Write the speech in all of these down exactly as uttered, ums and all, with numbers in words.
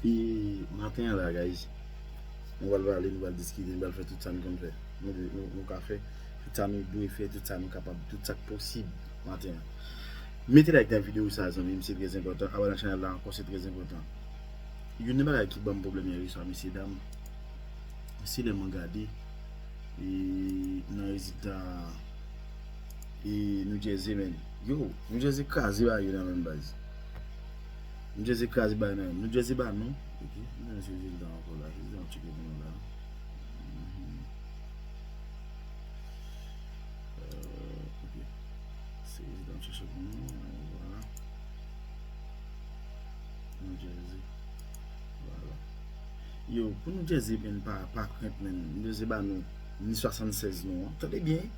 E maten an la, guys, nou pral pale, nou pral diskite, nou pral fè tout sa nou konn fè. Nou, nou, nou ka fè tout sa nou dwe fè, tout sa nou kapab, tout sa k posib maten an. Mete like nan videyo sa, zanmi m, se trè enpòtan. Abòne ak chanèl la ankò, se trè enpòtan. Youn nan bagay ki ban m pwoblèm yè swa, mesye dam, se lè mwen gade e, nan rezilta e, New Jersey, men. Yo, New Jersey kraze bagay yo nan men baz. New Jersey kraze bagay nan men. New Jersey ba nou. Ok, nou se rezilta ankò la. Rezilta nou tcheke pou nou la. Mhm. Euh, ok. Se rezilta nou chèche pou nou. Vwala. New Jersey. Vwala. Yo, pou New Jersey, men pa, pa krent, men. New Jersey ba nou ni swasannsèz nou an. Tande byen.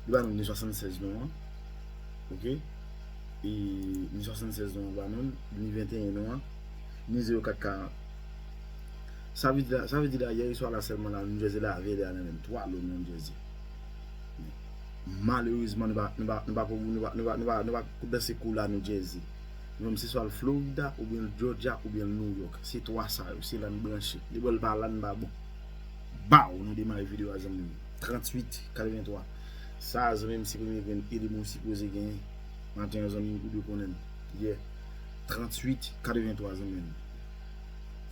Li ba nou ni swasannsèz nou an. Ok? E ni swasannsèz nou an ba nou, ni venteyen nou an, ni zewo kat karant. Sa vle di, sa vle di la, yè swa la sèlman la, New Jersey lave lè a nan menm twa lo New Jersey. Malerezman, nou pa, nou pa, nou pa, nou pa, nou pa, nou pa, nou pa danse kou la New Jersey. Nou menm se swa l Florida, oubyen l Georgia, oubyen l New York. Se twa sa yo, se la n branche. Depi l pa la, n pa bon. Baw, nou demare videyo a, zanmi m. Tranntuit katreventwa. Sa, zanmi m, se premye grenn eleman w sipoze genyen. Maten an, zanmi m, ou dwe konnen l. Yeah. Tranntuit katreventwa, zanmi m.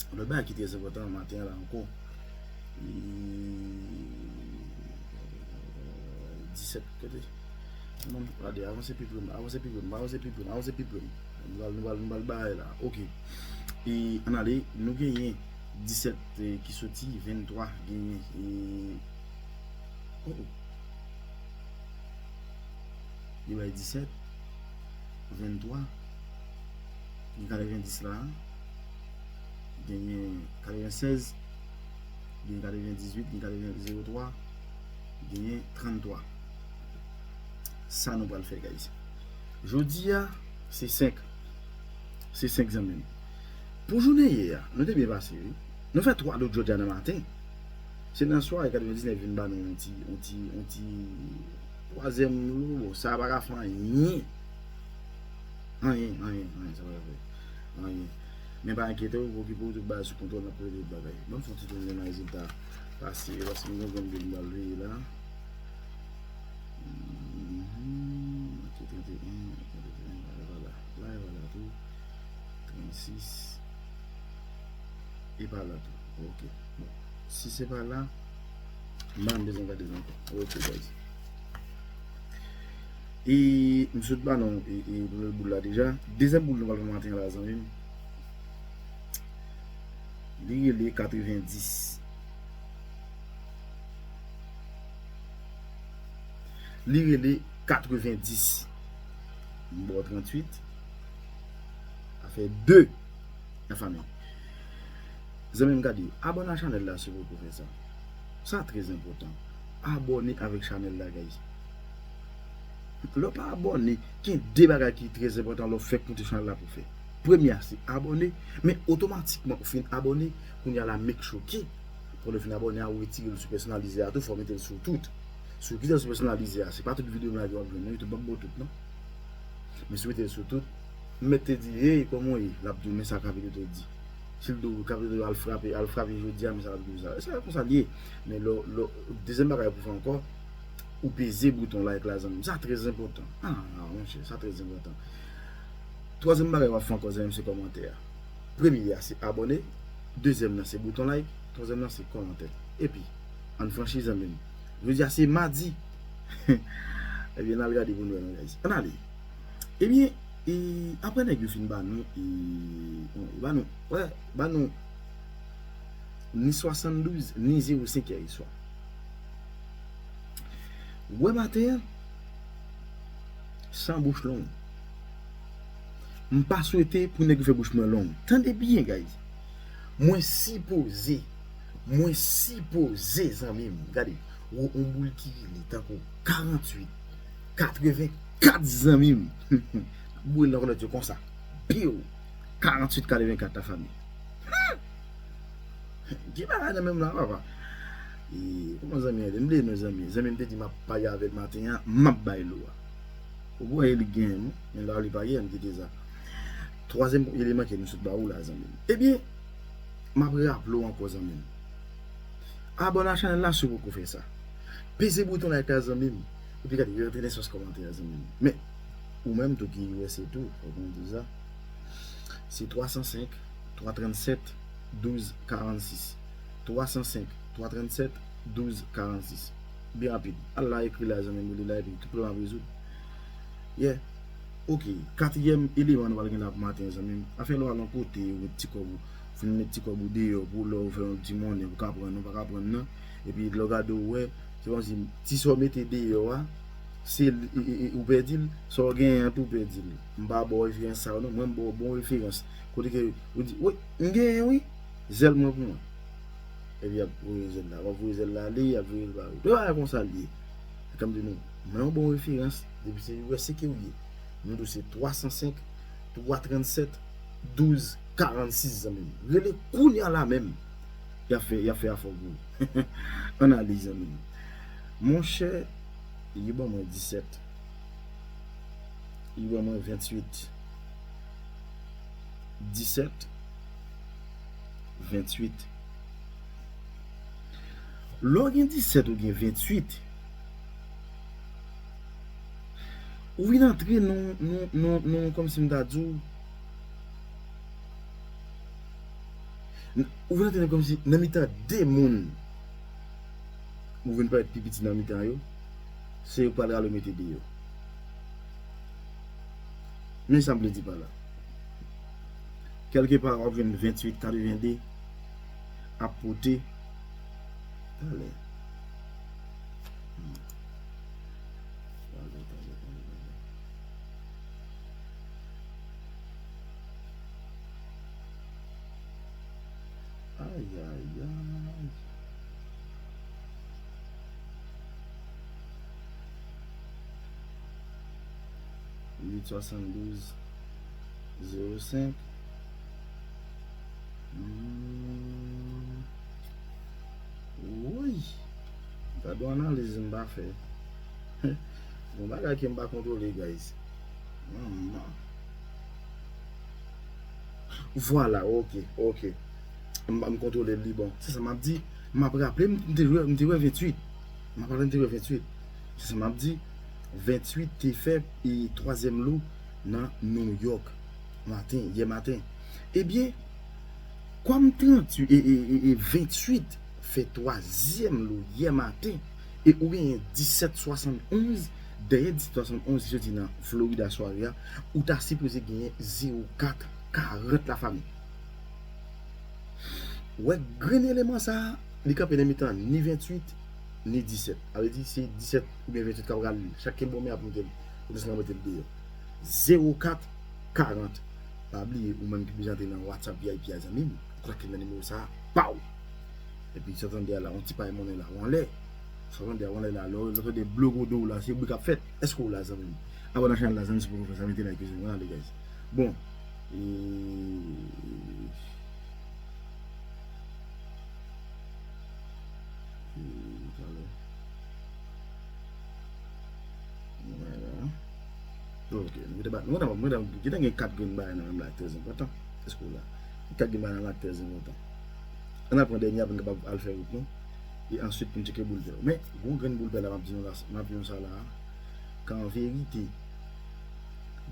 Lòt bagay ki trè enpòtan maten an la ankò. Disèt, kote? Non, gade, avanse pi pre, avanse pi pre, avanse pi pre, avanse pi pre. Nou pral, nou pral, nou pral bay la. Ok. E, ann ale, nou genyen disèt, eh, ki soti, venntwa, genyen, eh, oh, oh. Li bay disèt, venntwa, gen katrevendis la, genyen katrevensèz, genyen katrevendizuit, genyen katreven, zewo twa, genyen tranntwa. Sa nou pral fè, guys. Jodi a, se senk. Se senk, zanmi m. Pou jounen yè a, nou te byen pase, wi. Nou fè twa lo Georgia nan maten. Se nan sware katrevendiznèf vin ba nou yon ti, yon ti, yon ti twazyèm lo. Bon, sa pa ka fè anyen. Anyen, anyen, anyen, sa pa ka fè anyen. Men pa enkyete w, okipe w, tout bagay sou kontwòl, n ap rele tout bagay. Ban m fè yon ti tounen nan rezilta pase yo, paske m gen yon grenn boul m pral veye la. Mhm, ok, trannteyen, trannteyen, la e pa la. La e pa la tou. Trannsis. E pa la tou. Ok. Bon. Si se pa la, m pa menm bezwen gade l ankò. Ok, guys. E m sot ba nou e, e premye boul la deja. Dezyèm boul nou pral fè maten an la, zanmi m. Li rele katrevendis. Li rele katrevendis. M ba w tranntuit. Sa fè de. Anfen, zanmi m, gade, abòne a chanèl la si w poko fè sa. Sa trè enpòtan. Abòne avèk chanèl la, guys. Lè w pa abòne, gen de bagay ki trè enpòtan lè w fèk monte chanèl la pou w fè. Premye a, se abòne, men otomatikman ou fin abòne, kounye a la make sure ke, pou lè w fin abòne a, ou retire l sou pèsonalize a tou, fò w mete l sou tout. Si w kite l sou pèsonalize a, se pa tout videyo m lage w ap jwenn, non, YouTube p ap ba w tout, non. Men si w mete l sou tout, m mèt te di, hey, kòman w ye? L ap di w, men sa Kapito te di. Si l di w, Kapito al frape, al frape jodi a, men sa l ap di w sa. Se konsa l ye. Men lè, lè, dezyèm bagay pou fè ankò, ou peze bouton like la, zanmi m. Sa trè enpòtan. Ah, monchè, sa trè enpòtan. Twazyèm bagay w ap fè ankò, zanmi m, se kòmantè a. Premye a, se abòne. Dezyèm nan, se bouton like. Twazyèm nan, se kòmantè. Epi, ann franchi, zanmi m. Jodi a, se madi. Ebyen, n al gade pou nou wè, non, guys. Ann ale. Ebyen, e, apre nèg yo fin ba nou, e, bon, ba nou, wè, ba nou ni swasanndouz, ni zewo senk yè swa. Wè maten an, san bouch long. M pa swete pou nèg yo fè bouch mwen long. Tande byen, guys. Mwen sipoze, mwen sipoze, zanmi m, gade, yon boul ki rele tankou karanntuit, katrevenkat, zanmi m. Boul nan kolèt yo konsa. Piw! Karanntuit katrevenkat, lafanmi. Hmm! Ki bagay nan menm la, papa? E, kòman zanmi an ye? M bliye non zanmi. Zanmi m te di m ap parye avè l maten an, m ap bay lo a. Ou kwè li genyen, non? Men la li parye, m kite sa. Twazyèm eleman ke nou sot ba ou la, zanmi m. Ebyen, M ap raple w ankò, zanmi m. Abòne a chanèl la si w poko fè sa. Peze bouton like la, zanmi m. Epi gade, rantre nan espas kòmantè a, zanmi m. Men, ou menm tou ki U S A tou, fòk mwen di w sa. Se twa san senk, twa trannsenk, douz karannsis. Twa san senk, twa trannsenk, douz karannsis. Byen rapid. Al la, ekri la, zanmi m, ou li la, epi tout pwoblèm ap rezoud. Yeah. Ok. Katriyèm eleman nou pral gen la pou maten, zanmi m. Afè lè w al yon kote, ou met ti kòb ou, fin met ti kòb ou deyò pou lè w fè yon ti monnen, ou ka pran, ou pa ka pran nan. Epi lè w gade, ou wè, se kòmsi ti sa w mete deyò a, se li, e, e, e, ou pèdi l, sa w genyen an tou, ou pèdi l. M pa ba w referans sa yo non, mwen m ba w bon referans. Kote ke ou di, wi, m genyen wi, zèl mwen pou mwen. Epi y ap voye zèl la, y ap voye zèl la ale, y ap voye zèl la ale. Yon bagay konsa l ye. Sa k ap di nou, men yon bon referans, depi se U S A ke w ye. Nou di w se twa san senk, twa trannsenk, douz karannsis, zanmi m. Rele kounye a la menm. Y ap fè, y ap fè afè w pou ou. Ann ale, zanmi m. Monchè, yo ban mwen disèt. Yo ban mwen venntuit. Disèt, venntuit. Lè w gen disèt ou gen venntuit, ou vin antre nan, nan, nan, nan, kòmsi m ta di w, n-, ou vin antre nan, kòmsi nan mitan de moun, ou vin parèt pi piti nan mitan yo, se yo k pral rale w mete deyò. Men sa m vle di pa la. Kèlkepa w ap jwenn venntuit katrevende ap pote. Talè. Hmm. Talè, talè, talè, talè. Ay, ay, ay. Uit swasanndouz, zewo senk. Hmm. Woy. Gade yon analiz m pa fè. Yon bagay ke m pa kontwole, guys. Manman. Vwala, ok, ok. M, m kontwole l, li bon. Se sa m ap di. M ap raple, m te wè, m te wè venntuit. M ap raple, m te wè venntuit. Se sa m ap di. Venntuit te fè, e, twazyèm lo nan New York maten, yè maten. Ebyen, kòm tranntuit, e, e, e, e venntuit fè twazyèm lo yè maten, e ou genyen disèt swasannonz, dèyè disèt swasannonz ki soti nan Florida sware a, ou ta sipoze genyen zewo kat karant, lafanmi. Ou wè grenn eleman sa a, li kanpe nan mitan ni venntuit, ni disèt. Sa vle di se disèt oubyen venntuit k ap rale li. Chak ki bon men ap monte l, pou desann ap mete l deyò. Zewo kat karant. Pa bliye, ou menm ki bezwen antre nan WhatsApp V I P a, zanmi m, ou klake nan nimewo sa a, paw! Epi sa w tande a la, yon ti pay monnen la, ou anlè. Sa w tande a, ou anlè la, lè w, lè w tande blogo do w la, se bri k ap fèt. Èske w la, zanmi m? Abòne nan chanèl la, zanmi, si w poko fè sa, mete like, zanmi, ann ale, guys. Bon. E, e, talè. Vwala. Ok, nou gentan ba-, nou gentan, nou gentan, gentan gen kat grenn bagay nan menm la, trè enpòtan. Èske w la? Kat grenn bagay nan la, trè enpòtan. Ann al pran dènye a pou n kapab al fè wout nou. E answit pou n tcheke boul pè yo. Men, gon grenn boul pè la, m ap di nou la, m ap di nou sa la a. Ke an verite,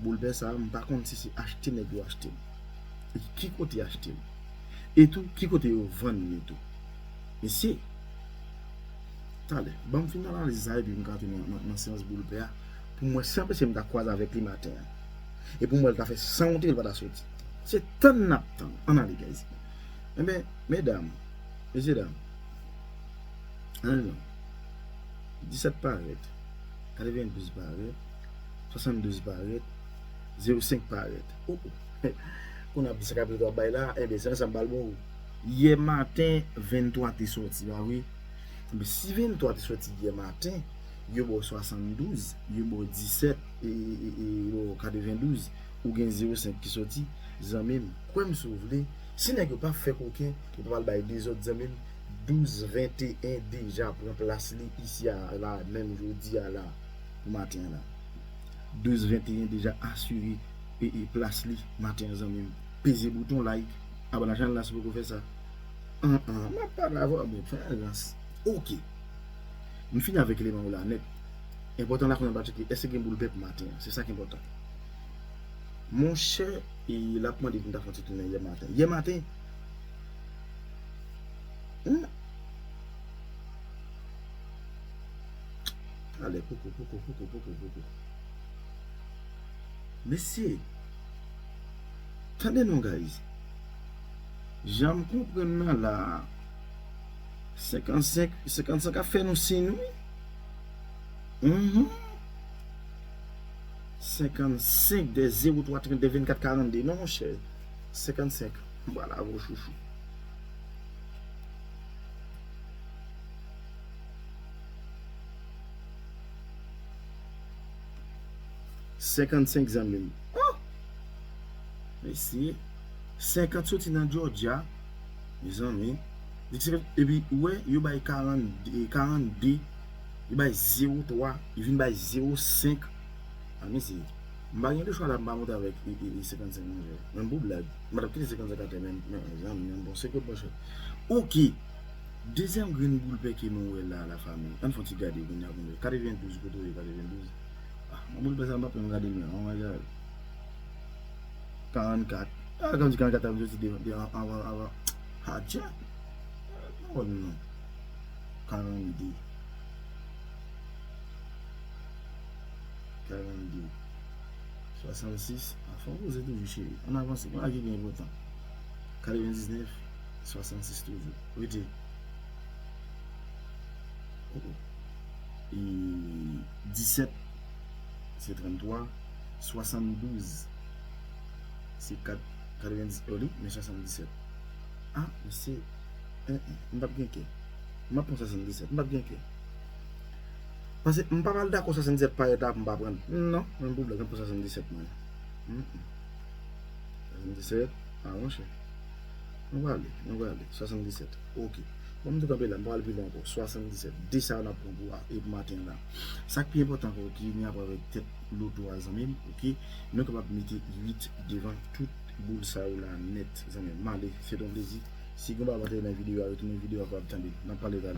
boul pè sa a, m pa konn si se achte nèg yo achte l. E ki kote achte l. E tou, ki kote yo vann li tou. Mesye, talè, ban m fin analize sa epi m ka antre nan, nan, nan seyans boul pè a. Pou m wè si anpeche m ta kwaze avèk li maten an. E pou m wè l ta fè san wonte l pa ta soti. Se tann n ap tann. Ann ale, guys. Enben, medam, mesye dam, ann ale non. Disèt parèt, katrevendouz parèt, swasanndouz parèt, zewo senk parèt. Oh, oh. Kounye a ap di sa k ap ret w ap bay la, enben, se nan sa m pral ba w. Yè maten, venntwa te soti, pa vre? Enben, si venntwa te soti yè maten, yo ba w swasanndouz, yo ba w disèt, e, e, e, e, yo ba w katrevendouz, ou gen zewo senk ki soti, zanmi m, kwè m si w vle, si nèg yo pa fè koken, yo pa pral bay dezòd, zanmi m, douz venteyen deja pran plas li isi a la, menm jodi a la, pou maten an la. Douz venteyen deja asire e, e plas li maten an, zanmi m. Peze bouton like, abòne a chanèl la si w poko fè sa. An, an, m ap pale avè w, men fè rans. Oke. M fini avèk eleman yo la nèt. Enpòtan la kounye a, m pral tcheke èske gen boul bèk maten an. Se sa ki enpòtan. Monchè, e l ap mande pou m ta fè yon ti tounen yè maten. Yè maten, hmm? Ale, poko, poko, poko, poko, poko. Mesye, tande non, guys. Jan m konprann nan la, senkannsenk, senkannsenk ap fè nou siy, wi. Mhm. Senkannsenk, de zewo twa trant, de vennkat karannde. Non, monchè. Senkannsenk. M pral avè w, chouchou. Senkannsenk, zanmi m. Oh! Mesye, senkant soti nan Georgia, mezanmi. Epi, ou wè, yo bay karannde, karannde, yo bay zewo twa, yo vin bay zewo senk. A, mesye, m pa gen de chwa la, m pa monte avèk e, e, e senkannsenk, monchè. Menm pou blag. M pa t ap kite senkannsenk atè, men, men, mezanmi, men bon, se kot, monchè. Oke. Dezyèm grenn boul bèk ke nou wè la, lafanmi. Ann fè yon ti gade kounye a pou nou wè. Katrevendouz, kote w ye, katrevendouz? Ah, mwen boul bèk sa, m pa p menm gade lwen, oh my God. Karannkat. Ah, kòmsi karannkat ta vin soti de, de, an, anvan, anvan. Hadja. Non, non. Karannde. Karannde. Swasannsis. A, fò w poze toujou, cheri. Ann avanse. Konn a ki pi enpòtan. Katrevendiznèf, swasannsis toujou. Rete. Oh, oh. E disèt, se tranntwa. Swasanndouz, se kat, katrevendis, oh, li, men swasanndisèt. Ah, mesye, eh, eh, m p ap gen kè. M ap pran swasanndisèt, m p ap gen kè. Paske m pa pral dakò swasanndisèt parèt la pou m pa pran l. Non, menm pou blag, m pran swasanndisèt mwen. Mm, mm. Swasanndisèt, ah, monchè. Nou prale, nou prale. Swasanndisèt. Oke. Bon, m tou kanpe la, m pa pral pi lwen ankò. Swasanndisèt. De sa yo n ap pran pou, e, pou maten an la. Sa k pi enpòtan ankò ki gen rapò avèk tèt loto a, zanmi m, oke? Nou kapab mete uit devan tout boul sa yo la nèt, zanmi m. M ale, se t on plezi. Si gen bagay w pa tande nan videyo a, retounen videyo a pou w ap tande. N ap pale talè.